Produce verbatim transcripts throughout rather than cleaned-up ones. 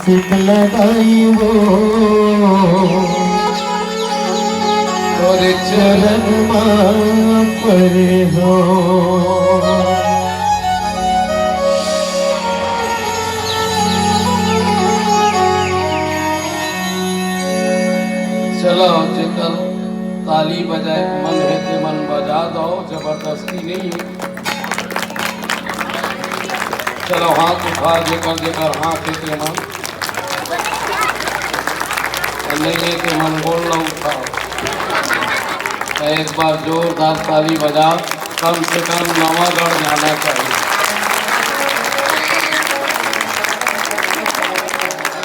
लगाई वो और चरण मा परे हो। चलो, जेकर ताली बजाए के मन हे, ते मन बजा दो, जबरदस्ती नहीं है। चलो, हाथ उठा, जेकर जेकर हाथ हे, ते मन, नहीं है, ते मन गोड़ ला उठाओ। तो एक बार जोरदार ताली बजा, कम से कम नवागढ़ जाना चाहिए।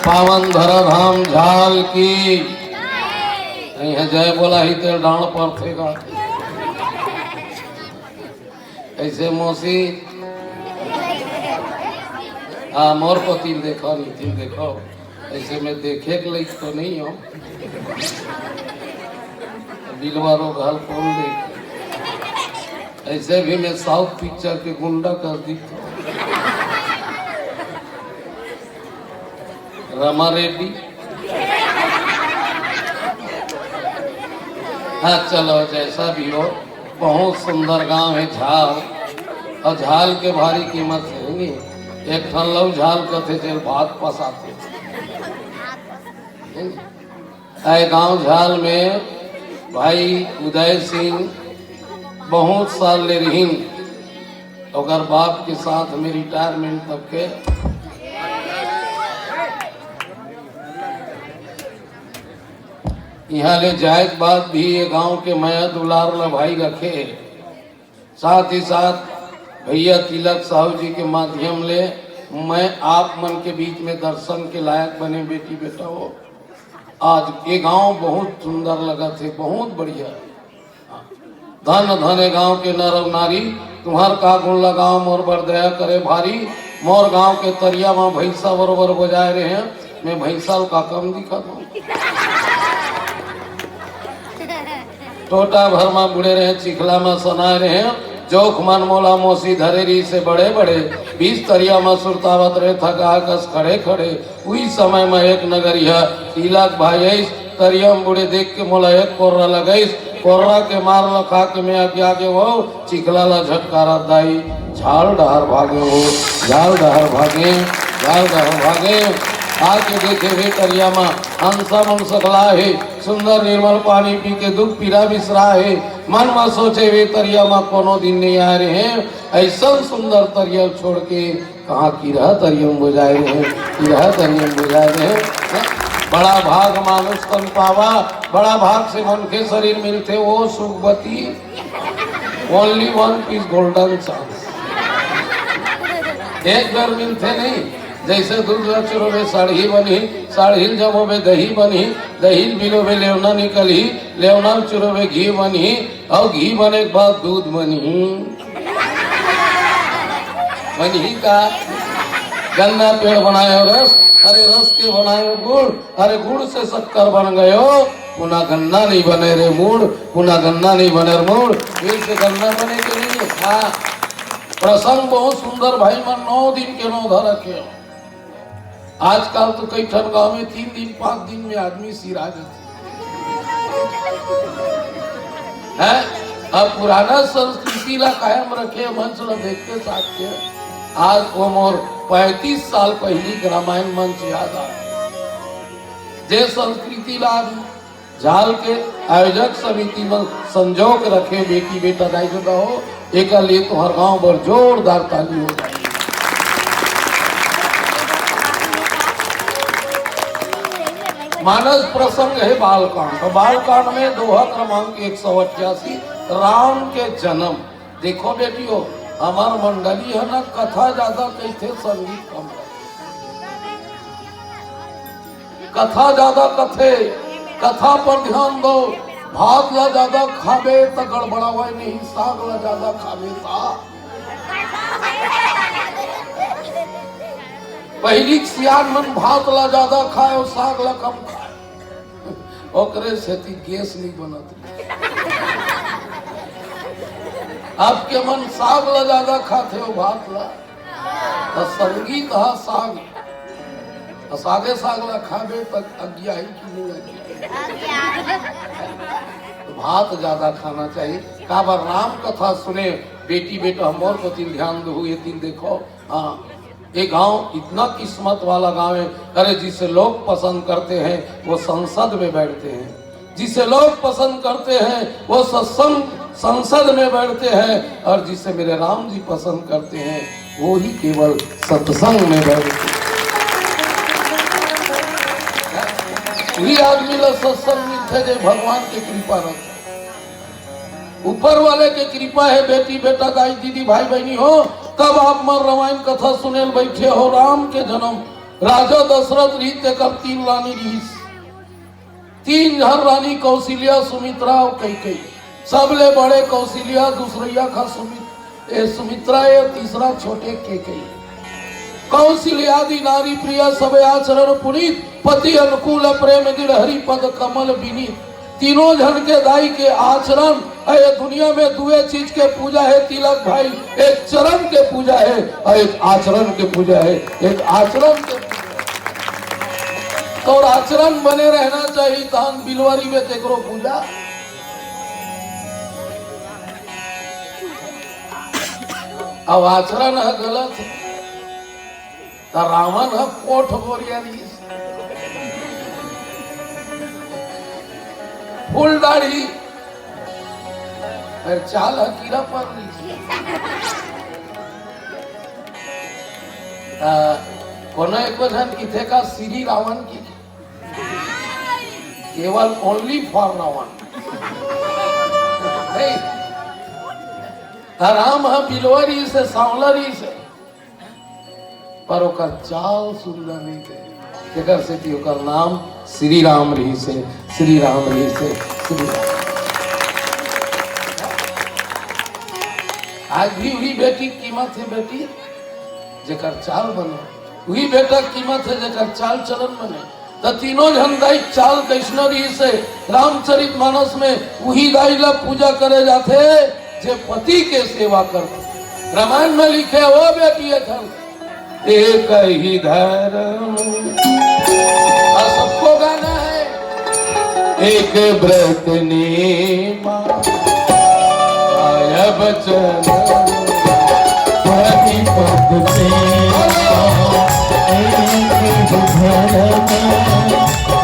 पावन धराधाम झाल की। नहीं है, जय बोला ही तेल डांड पर थे का। ऐसे मौसी, आ, मोर पति देखो, नहीं थी देखो, ऐसे मैं देखे के लायक तो नहीं हूँ। बिलवा रो घाल कौन देखे? ऐसे भी मैं साउथ पिक्चर के गुंडा कर दी। रमा रेड्डी। हाँ, चलो, जैसा भी हो, बहुत सुंदर गांव है झाल, और झाल के भारी कीमत है नहीं। एक ठन लऊ झाल कथे, जेल भात पसाते। ए गांव झाल में भाई उदय सिंह बहुत साल ले रहिन, ओकर बाप के साथ में रिटायरमेंट तक के। इहाँ ले जाए के बाद भी ये गांव के मया दुलार ल भाई रखे हे। साथ ही साथ भैया तिलक साहू जी के माध्यम ले मैं आप मन के बीच में दर्शन के लायक बने, बेटी बेटा हो। आज ये गांव बहुत सुंदर लगत हे, बहुत बढ़िया। धन धन ए गांव के नर अउ नारी, तुम्हर का गुण लगाओ मोर बर दया करे भारी। मोर गांव के तरिया म भैंसा बरोबर बजाए रहे, मैं भैंसा ल का कम दिखत हूँ? टोटा भर म बुड़े रहे, चिखला म सनाए रहे, जोख मन मोला मोसी धरे रहिसे बड़े बड़े, बीच तरिया म सुरतावत रहे थका कस खड़े खड़े। उही समय म एक नगरिहा तिलक भाई आइस, तरिया म बुड़े देख के मोला एक कोर्रा लगइस। कोर्रा के मार ल खा के मैं अगिया गे वो चिखला ल झटकारत दाई झाल डहर भागे वो, झाल डहर भागे, झाल डहर भागे। आके देखे वे तरिया म हंसा मन सकला हे, सुंदर निर्मल पानी पी के दुख पीरा बिसरा हे। मन म सोचे वे तरिया म कोनो दिन नहीं आए रहे, ऐसन सुंदर तरिया छोड़ के कहाँ किरहा तरिया म बुझाए रहे, किरहा तरिया म बुझाए रहे। बड़ा भाग मानुष तन पावा, बड़ा भाग से मनखे शरीर मिलथे, वो Sukhwati. Only one piece golden chance। एक बार मिलथे नहीं, जैसे दूध ला चुरोबे साढ़ी बनही, साढ़ी ल जमोबे दही बनही, दही ल बिलोबे लेवना निकलही, लेवना ल चुरोबे घी बनही, अउ घी बने के बाद दूध बनही। बनही का? गन्ना पेड़ बनायो रस, अरे रस के बनायो गुड़, अरे गुड़ से शक्कर बन गयो, पुना गन्ना नहीं बने रे मूड़, पुना गन्ना नहीं बने रे मूड़, फिर से गन्ना बने के नहीं है। हाँ, प्रसंग बहुत सुंदर भाई मन, नौ दिन के नौ धर रखे हो। आजकल तो कई ठन गांव में तीन दिन, पांच दिन में आदमी सिरा जाथे। हैं? अब पुराना संस्कृति ला कायम रखे, मंच ला देखते साथ के। आज वो मोर पैंतीस साल पहली के रामायण मंच याद आ, जे संस्कृति ला झाल के आयोजक समिति म संजो के रखे बेटी बेटा दाई ददा हो, एकर लिए तुंहर गांव बर जोरदार ताली हो जाए। मानस प्रसंग हे बालकांड। तो बालकांड में दोहा क्रमांक एक सौ अट्ठासी, राम के जन्म। देखो बेटियों, हमर मंडली हे ना, कथा ज्यादा कहिथे, संगीत कम। कथा ज्यादा कथे, कथा पर ध्यान दो। भात ला ज्यादा खाबे त गड़बड़ावय नहीं, साग ला ज्यादा खाबे त। पहिली के सियान मन भात ला ज्यादा खाए अउ साग ला कम खाए, ओकरे सेती गैस नहीं बनत। अब के मन साग ला ज्यादा खाथे अउ भात ला। त संगीत ह साग। अउ सागे साग ला खाबे त अगियाही कि नहीं अगियाही? तो भात ज्यादा खाना चाहिए। काबर राम कथा सुने, बेटी बेटा मोर कोति ध्यान दहू, ये दिन देखो। हाँ, ये गांव इतना किस्मत वाला गांव है। अरे, जिसे लोग पसंद करते हैं वो संसद में बैठते हैं, जिसे लोग पसंद करते हैं वो सत्संग संसद में बैठते हैं, और जिसे मेरे राम जी पसंद करते हैं वो ही केवल सत्संग में बैठते हैं। वही आदमी ला सत्संग मिलथे जे भगवान के कृपा रहथे। ऊपर वाले के कृपा है, बेटी बेटा, दाई दीदी, भाई बहिनी हो, तब आप मन रामायण कथा सुने ल बैठे हो। राम के जन्म, राजा दशरथ रहिस, तेकर तीन रानी रहिस। तीन झन रानी, कौशल्या, सुमित्रा अउ कैकेयी। सबले बड़े कौशल्या, दूसरइया खा सुमित-, ए, सुमित्रा ए, तीसरा छोटे कैकेयी। कौशल्यादि नारी प्रिय, सब आचरण पुनीत, पति अनुकूल, प्रेम दृढ़, हरि पद कमल विनीत। तीनों झन के दाई के आचरण, अउ ये दुनिया में दुए चीज के पूजा है, तिलक भाई, एक चरण के पूजा है अउ एक आचरण के पूजा है, एक आचरण के पूजा है। तो आचरण बने रहना चाहिए, तहन बिलवरी में तेकरो पूजा। अब आचरण है गलत, त रावण ह कोठ बोरिया रहिस, फुल दाढ़ी, फेर चाल ह कीरा पर रहिस। त कोनो एको झन किथे का श्री रावण की, केवल only for रावण। नहीं, त राम ह बिलवा रहिस, सांवला रहिस, पर ओकर चाल सुंदर रहिस हे, तेकर सेती ओकर नाम श्री राम रहिस हे, श्री राम रहिस हे, श्री राम। आज भी वही बेटी कीमत हे बेटी, जेकर चाल बने, वही बेटा कीमत हे, जेकर चाल चलन बने। त तीनों झन दाई चाल कइसना रहिस हे? रामचरित मानस में उही दाई ला पूजा करे जाथे, जे पति के सेवा करथे। रामायण में लिखे, ओ बेटी, एखन एक ही धर्म। और सबको गाना है। एक व्रत नेमा, आया बचन पति पद सेवा, एक ही धर्म,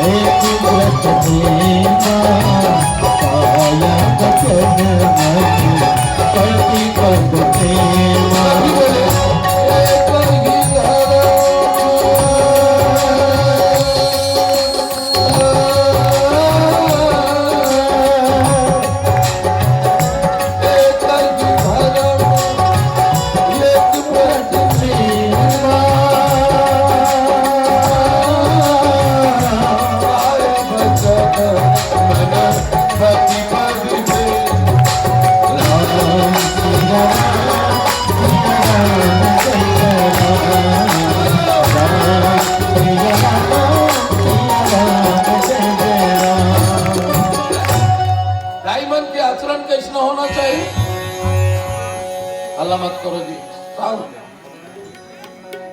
एक व्रत नेमा, आया बचन पति पद सेवा। दाई मन के आचरण कइसना होना चाहिए? हल्ला मत करो जी।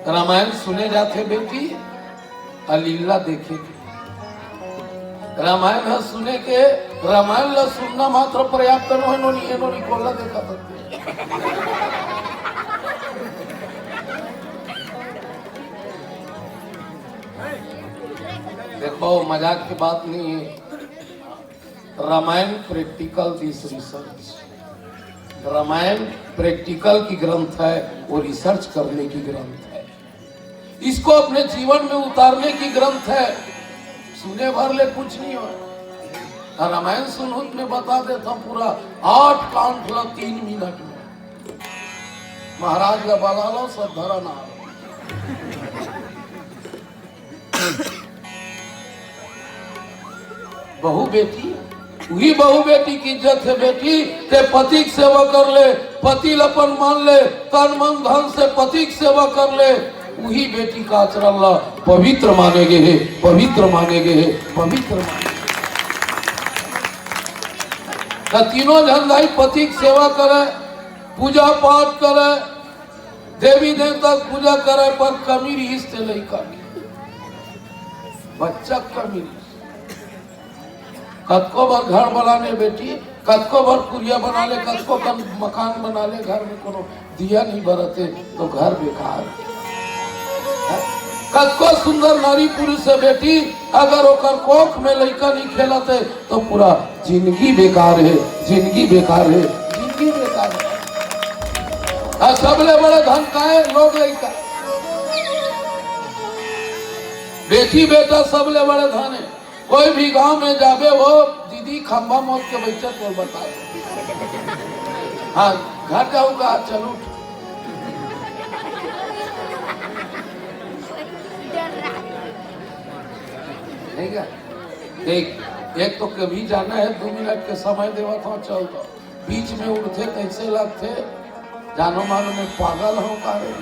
रामायण सुने जाथे बेटी, अउ लीला देखे के। रामायण ह सुने के, रामायण ला सुनना मात्र पर्याप्त नोहे, नोनी, ए नोनी कोला देखा सकते। देखो, मजाक की बात नहीं है। Ramayana practical this research। Ramayana practical की ग्रंथ है, वो research करने की ग्रंथ है, इसको अपने जीवन में उतारने की ग्रंथ है। सुने भर ले कुछ नहीं हो। रामायण सुनहू त मैं बता देता हूँ पूरा आठ कांड ला तीन मिनट में। महाराज ला बला लो, सब धरा ना। बहू बेटी, उही बहू बेटी की इज्जत हे बेटी। ते पति के सेवा कर ले, पति ल अपन मान ले, तन मन धन से पति के सेवा कर ले। उही बेटी का आचरण ला पवित्र माने गे हे, पवित्र माने गे हे, पवित्र माने गे हे। त तीनों झन दाई पति के सेवा करे, पूजा पाठ करे, देवी देवता के पूजा करे, पर कमी रहिस ते लइका के। बच्चा कमी। कतको बर घर बना ले बेटी, कतको बर कुरिया बना ले, कतको कन मकान बना ले, घर में कोनो दिया नहीं बरत हे, तो घर बेकार। कतको सुंदर नारी पुरुष हे बेटी, अगर ओकर कोख में लइका नहीं खेलत हे, तो पूरा जिंदगी बेकार हे, जिंदगी बेकार हे, जिंदगी बेकार हे। अउ सबले बड़े धन का हे? लोग लइका। बेटी बेटा सबले बड़े धन हे। कोई भी गांव में जाबे, वो दीदी खंभा मोड़ के बइठे, तोर बता दे। हाँ, घर जाऊंगा, चल उठ। नहीं क्या? एक, एक तो कभी जाना है, दो मिनट के समय देवा था, चल दो। बीच में उठथे, कैसे लगथे, जानो मानो मैं पागल हूँ का रे?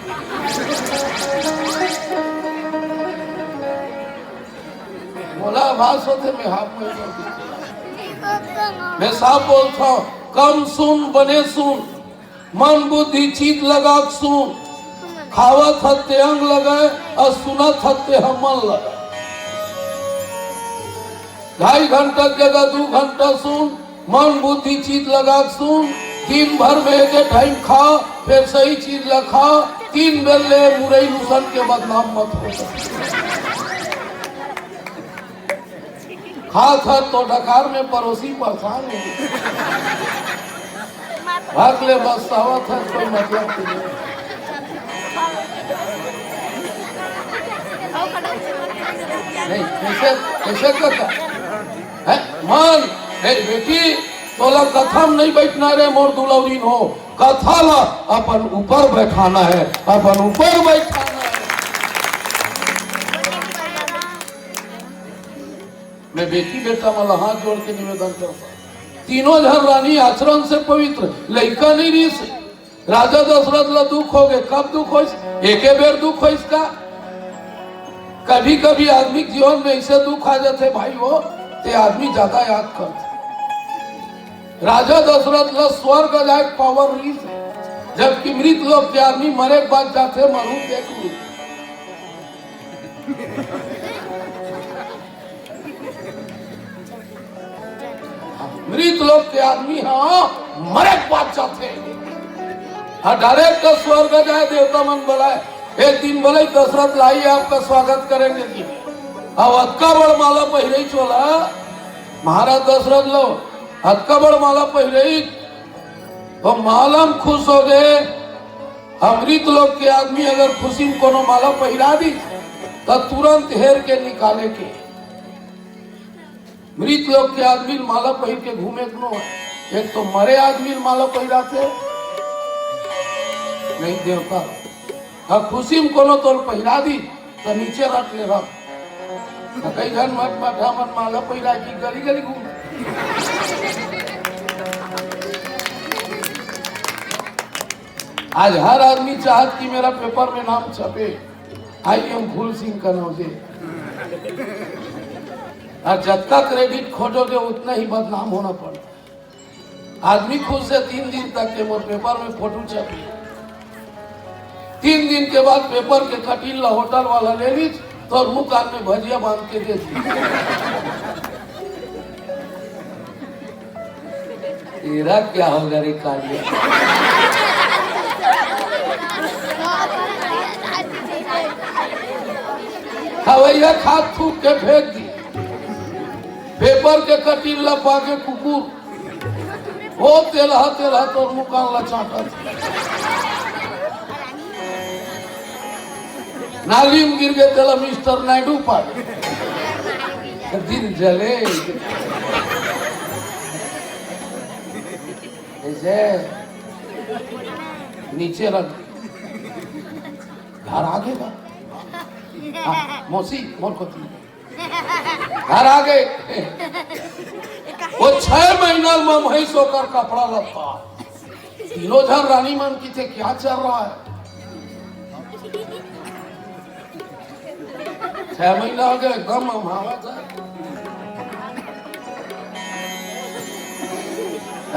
मोला आभास होथे, मैं हाफ में बोल देथंव। मैं साफ बोलथंव, कम सुन, बने सुन, मन बुद्धि चित लगा के सुन, खावत हस ते अंग लगय, अउ सुनत हस ते ह मन लगय। ढाई घंटा के जगह दू घंटा सुन, मन बुद्धि चित लगा के सुन, दिन भर में एक टाइम खा, फिर सही चीज ला खा, तीन बेर ले मुरई लूसन के बदनाम मत हो। खात हस तो डकार में परोसी परेशान हो। भाग ले बस आवत है, कोई मतलब नहीं। नहीं, कैसे, कैसे करता? है? मन, ए बेटी, तोला कथा में नहीं बैठना रे, मोर दुलौरीन हो। कथा ला अपन ऊपर बैठाना है, अपन ऊपर बैठाना है। मैं बेटी बेटा मन ला हाथ जोड़ के निवेदन करता हूँ, तीनों झन रानी आचरण से पवित्र, लइका नहीं रहिस। राजा दशरथ ला दुख हो गए। कब दुख होइस? एके बेर दुख होइस का? कभी कभी आदमी के जीवन में ऐसे दुख आ जाते भाई हो, ते आदमी ज्यादा याद करते। राजा दशरथ ला स्वर्ग जाए के पावर रहिस, जबकि मृत लोक के आदमी मरे के बाद जाथे मरू देख लू। मृत लोक के आदमी ह मरे के बाद जाथे। हाँ, डायरेक्ट स्वर्ग जाए, देवता मन बलाए। एक दिन बोले, "दशरथ ला आइए, आपका स्वागत करेंगे जी।" अब अतका बड़ माला पहिरे चोला, महाराज दशरथ ला अतका बड़ माला पहिरे, तो माला में खुश हो गए। मृत लोक के आदमी अगर खुशी में कोनो माला पहिरा दी, तो तुरंत हेर के निकाले के। मृत लोक के आदमी ल माला पहिर के घूमे के नो है। एक तो मरे आदमी ल माला पहिराथे, नहीं देवता। हाँ, खुशी में कोनो तोल पहिरा दी, तो नीचे रख ले रख। तो कई झन मठ मठा मन माला पहिरा के गली गली घूम। आज हर आदमी चाहत कि मेरा पेपर में नाम छपे, आई एम फूल सिंह कनौजे। और जतका क्रेडिट खोजोगे, उतना ही बदनाम होना पड़ता। आदमी खुश से तीन दिन तक के मोर पेपर में फोटो छपी। तीन दिन के बाद पेपर के कटिंग ला होटल वाला ले लीस, तो मुंह कान में भजिया बांध के दे दी। तेरा क्या होगा रे कालिया? खवैया खात थूक के फेंक दी। पेपर के कटिंग ला पाके कुकुर, ओ तेलहा तेलहा तोर मुंह कान ला चाटत। नाली में गिर गए तेला मिस्टर नायडू पाके। दिन जले। ऐसे नीचे रख। घर आगे बा। हाँ, मौसी, मोर कोती। घर आगे। वो छह महीना में भैंस होकर कपड़ा लत्ता। तीनों झन रानी मन की थे, क्या चल रहा है? छह महीना हो गया, एकदम ममहावत है।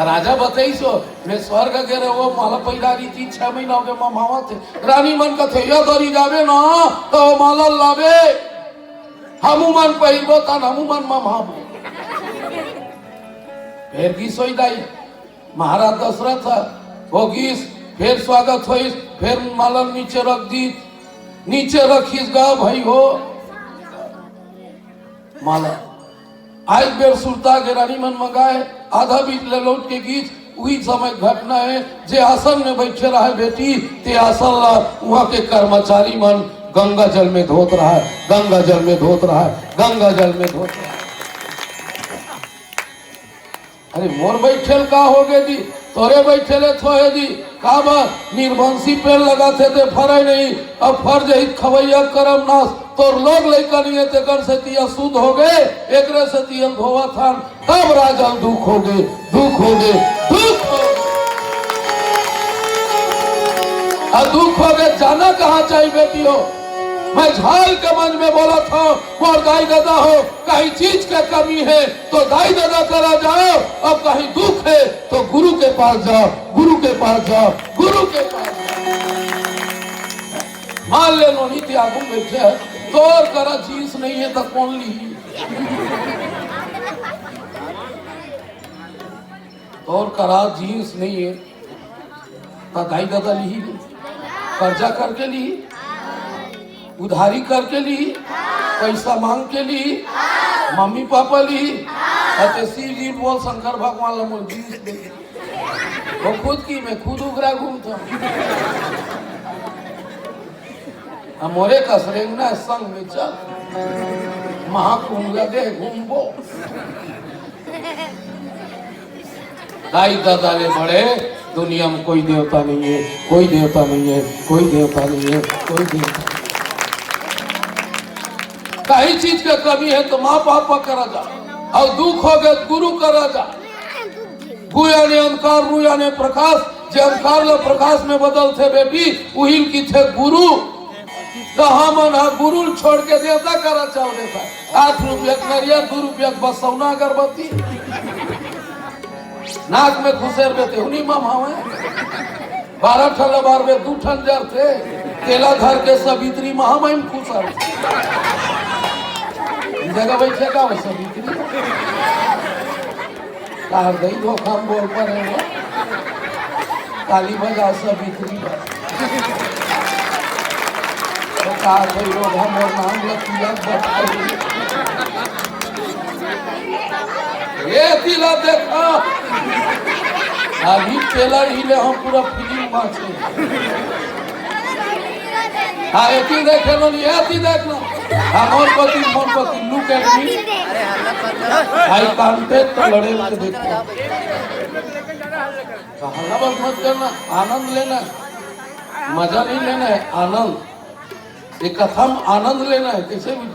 राजा बताइस, मैं स्वर्ग गे रहे, वो माला पहिरा दी थी, छह महीना हो गया, ममहावत है। रानी मन कथे, या दरी जाबे ना, तो वो माला लाबे। हमू मन पहिरबो तन हमू मन ममहाबो। फेर गिस होई दाई, महाराज दशरथ ह, वो गिस, फेर स्वागत होइस, फेर माला नीचे रख दीस, नीचे रखिस गा भाई हो। माला। आज बेर सुरता के रानी मन मंगाए, आधा बीच ले लौट के गिस, उही समय घटना हे, जे आसन में बैठे रहे बेटी, ते आसन ला उहाँ के कर्मचारी मन गंगा जल में धोत रहे, गंगा जल में धोत रहे, गंगा जल में धोत रहे। अरे मोर बैठे ल का होगे जी, तोरे बैठे ले थोहे जी, काबर निरबंसी पेड़ लगाथे ते फरे नहीं, अब फर जही त खवैया करम नास, तोर लोग लइका नहीं हे तेकर सेती अशुद्ध होगे, एकरे सेती हम धोवत हन, तब राजा ल दुख होगे, दुख होगे, दुख होगे। अउ दुख होगे, जाना कहाँ चाहिए बेटी हो? मैं झाल के मंच में बोलत हूँ, मोर दाई ददा हो, कहीं चीज के कमी हे तो दाई ददा करा जाओ, अउ कहीं दुख हे तो गुरु के पास जाओ, गुरु के पास जाओ, गुरु के पास जाओ। मान ले नोनी ते आगू में बैठे हे, तोर करा जींस नहीं हे तो कौन ली? तोर करा जींस नहीं हे, त दाई ददा लिही रे। कर्जा करके लिही, उधारी करके लिही, पैसा मांग के लिही, मम्मी पापा लिही। अते शिव जी बोल शंकर भगवान ला मोर जींस दे। वो खुद की मैं खुद उघरा घूमता हूँ। आ मोरे कस रेंगना हे संग में चल। महाकुंभ लगे घूमबो। दाई ददा ले बड़े दुनिया में कोई देवता नहीं हे, कोई देवता नहीं हे, कोई देवता नहीं हे, कोई देवता नहीं हे। कहीं चीज के कमी हे तो माँ बाप करा जा, अउ दुख होगे त गुरु करा जा। गु याने अंधकार, रु याने प्रकाश, जे अंधकार ल प्रकाश में बदलथे बेटी, उही ल किथे गुरु। त हमन ह गुरु ल छोड़ के देवता करा चल देथन। आठ रुपया के नरियर, दू रुपया के बसौना अगरबत्ती। नाक में खुसेर बेते हुनी मम हवे। बारह ठन ल बारबे, दू ठन जरथे। तेला धर के सवित्री महामाई म खुसर। जगह बैठे का हो सवित्री? तार दई धोखा में बोल परे हो। ताली बजा सवित्री बजा। तो का कोई रोधा मोर नाम ल तिलक बता दे। ये तिलक देखा। अभी टेलर ही ले हम पूरा फिल्म बांचे। हाँ, एती देखे लो, एती देख लो। हाँ, मोर पति, मोर पति, look at me। Eye contact तो लड़े हुए देखो। तो हल्ला बस मत करना, आनंद लेना, मजा नहीं लेना है, आनंद। ये कथा में आनंद लेना है, कैसे भी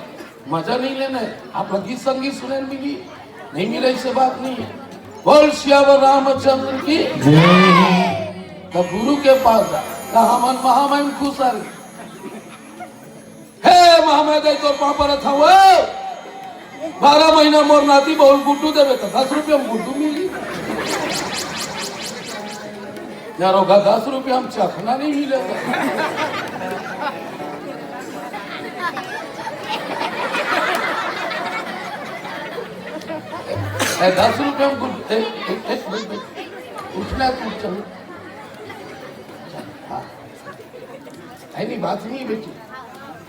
मजा नहीं लेना है। आप लोग गीत संगीत सुने मिली, नहीं मिले, इससे बात नहीं है। बोल सियावर रामचंद्र की। तो गुरु के पास जा, कहा मन महामहिम खुश आ रही। हे महामहिम, तो पाँव परत हवं। बारह महीना मोर नाती बहुल गुड्डू देवे तो दस रुपया में गुड्डू मिली। यार, ओका दस रुपया में चखना नहीं मिलेगा। ए, दस रुपया में गुड्डू, ए, ए, ए, बैठ, बैठ। उठना है, तू चल। हाँ। है नहीं, बात नहीं है बेटी,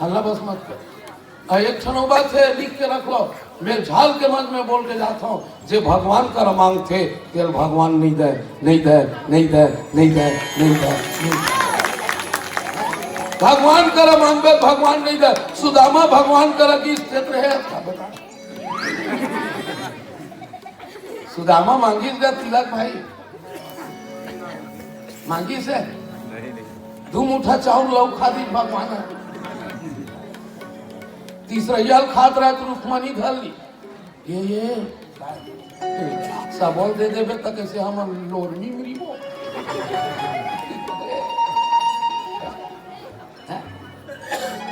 हल्ला बस मत कर। अउ एक ठन अउ बात हे, लिख के रख लो, मैं झाल के मंच में बोल के जात हूँ, जे भगवान करा मांगथे, तेल भगवान नहीं दे, नहीं दे, नहीं दे, नहीं दे, नहीं दे, नहीं दे। भगवान करा मांगबे, भगवान नहीं दे। सुदामा भगवान करा गीस, क्षेत्र है आपका, बता। सुदामा मांगिस गा तिलक भाई, मांगिस हे। दू मुठा चाउर लऊ खा दी भगवान। तीसरा याल खात रहा तो रुक्मणी धर ली। ये, ये, सबल दे देबे त कैसे हम लोरमी मरीबो।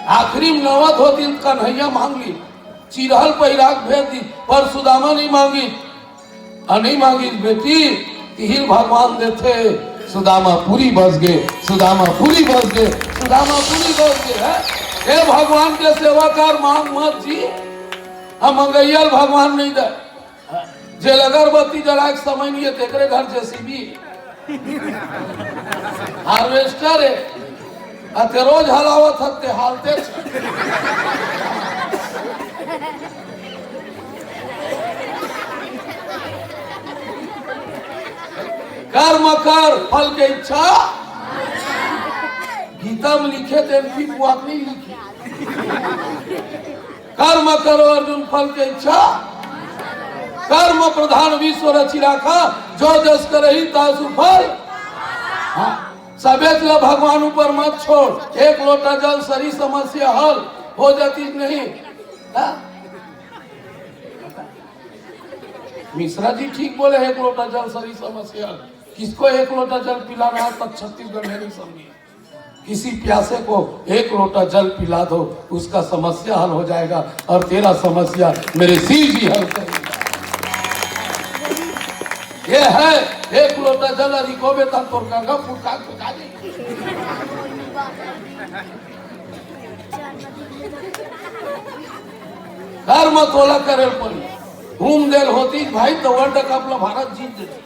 आखिरी में नवा धोती कन्हैया मांग ली, चिरहल पहिराक भेज दी, पर सुदामा नहीं मांगी। अउ नहीं मांगी बेटी, तिहिल भगवान देथे। सुदामा पूरी बस गे, सुदामा पूरी बस गे, सुदामा पूरी बस गे। है, हे भगवान के सेवा कर, मांग मत जी। हम मंगैया ल भगवान नहीं दे। जेला अगरबत्ती जलाए के समय नहीं है, तेकरे घर जेसीबी, हार्वेस्टर है। अते रोज हलावत हते हालते। कर्म कर फल के इच्छा। गीता में लिखे थे, एमपी पुआत नहीं लिखे। कर्म करो अर्जुन फल के इच्छा। कर्म प्रधान विश्व रचि राखा, जो जस करही तासु फल। हाँ, सबेच ला भगवान ऊपर मत छोड़। एक लोटा जल सरी समस्या हल हो जाती नहीं। हाँ? मिश्रा जी ठीक बोले, एक लोटा जल सरी समस्या हल। किसको एक लोटा जल पिलाना है, तब छत्तीसगढ़ में नहीं समझे। किसी प्यासे को एक लोटा जल पिला दो, उसका समस्या हल हो जाएगा और तेरा समस्या मेरे शिव जी हल करेगा। ये है एक लोटा जल, अरे को बेटा तोर गंगा फुटका फुटा दे। कर्म तोला करे पड़ी। घूम देल होती भाई तो वर्ल्ड कप ला भारत जीत देती।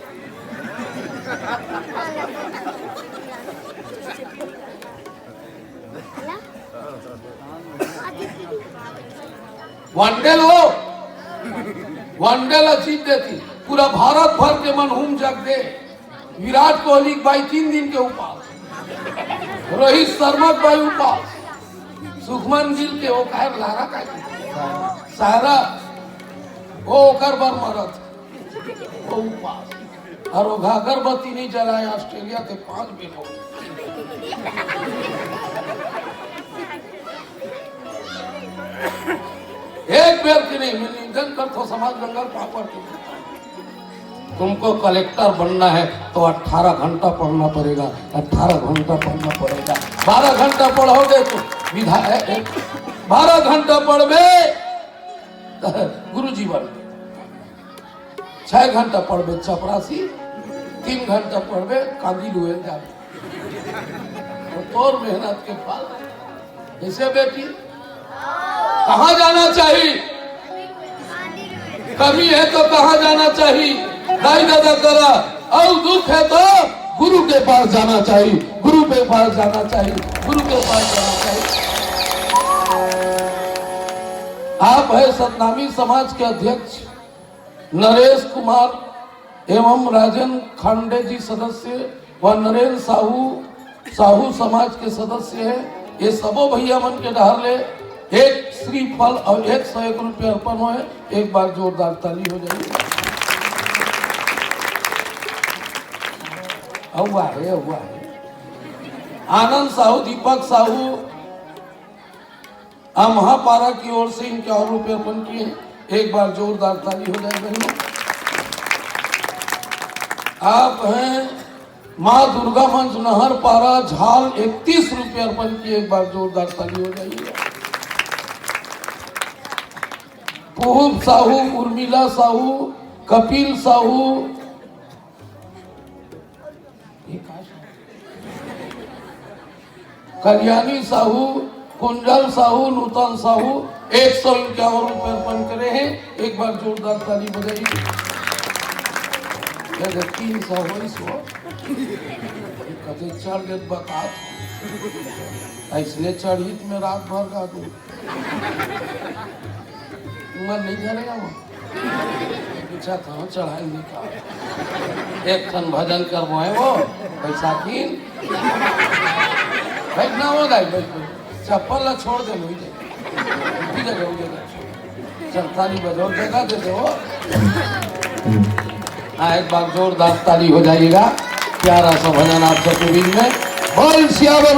वनडे लो, वनडे ला जीत देती। पूरा भारत भर के मन हुम जग दे। विराट कोहली के भाई तीन दिन के उपास, रोहित शर्मा के भाई उपास, शुभमन गिल के वो काहे लारा का सारा वो ओकर बर मरत। वो उपास। और वो अगरबत्ती नहीं जलाए ऑस्ट्रेलिया के पांच बेर हो। एक बेर के नहीं, मैं निवेदन करता हूँ समाज जंगल पापड़ के, तुमको कलेक्टर बनना है तो अठारह घंटा पढ़ना पड़ेगा। अठारह घंटा पढ़ना पड़ेगा। बारह घंटा पढ़ोगे तो विधा ए, ए, बारह घंटा पढ़बे तो गुरु जी बनबे। छह घंटा पढ़बे चपरासी, तीन घंटा पढ़बे कांदी लुए जाबे। तो तोर मेहनत के फल। कैसे बेटी, कहाँ जाना चाहिए? कमी है तो कहाँ जाना चाहिए? दाई दादा करा। और दुख है तो गुरु के पास जाना चाहिए, गुरु के पास जाना चाहिए, गुरु के पास जाना चाहिए। आप है सतनामी समाज के अध्यक्ष नरेश कुमार एवं राजन खांडे जी सदस्य व नरेंद्र साहू, साहू समाज के सदस्य हैं। ये सबो भैया मन के डहर ले एक श्रीफल और एक सौ एक रुपये अर्पण होए। एक बार जोरदार ताली हो जाए। हुआ है, हुआ है। आनंद साहू, दीपक साहू, अमहा पारा की ओर से इक्यावन रुपये अर्पण किए हैं। एक बार जोरदार ताली हो जाए बहनों। आप हैं माँ दुर्गा मंच नहर पारा झाल, इकतीस रुपये अर्पण किए। एक बार जोरदार ताली हो जाइए। पुहुप साहू, उर्मिला साहू, कपिल साहू, ये का साहू? कल्याणी साहू, कुंजल साहू, नूतन साहू एक सौ इक्यावन रुपये अर्पण करे हैं। एक बार जोरदार ताली बजाइए। ये देख, तीन सौ हो, सौ। कते चढ़ गए बता। ऐसने चढ़ित में रात भर का दू। मन नहीं धरेगा वो। पूछा था चढ़ाई नहीं का। एक खन भजन करवाए वो बैसाखी। बैठ ना हो दाई, बैठ, बैठ। चप्पल ला छोड़ दे, वही जगह, वही जगह, वही जगह। चल, ताली बजाओ, जगह दे दो। हाँ, एक बार जोरदार ताली हो जाइएगा। प्यारा सा भजन आप सबके बीच में। बोल सियावर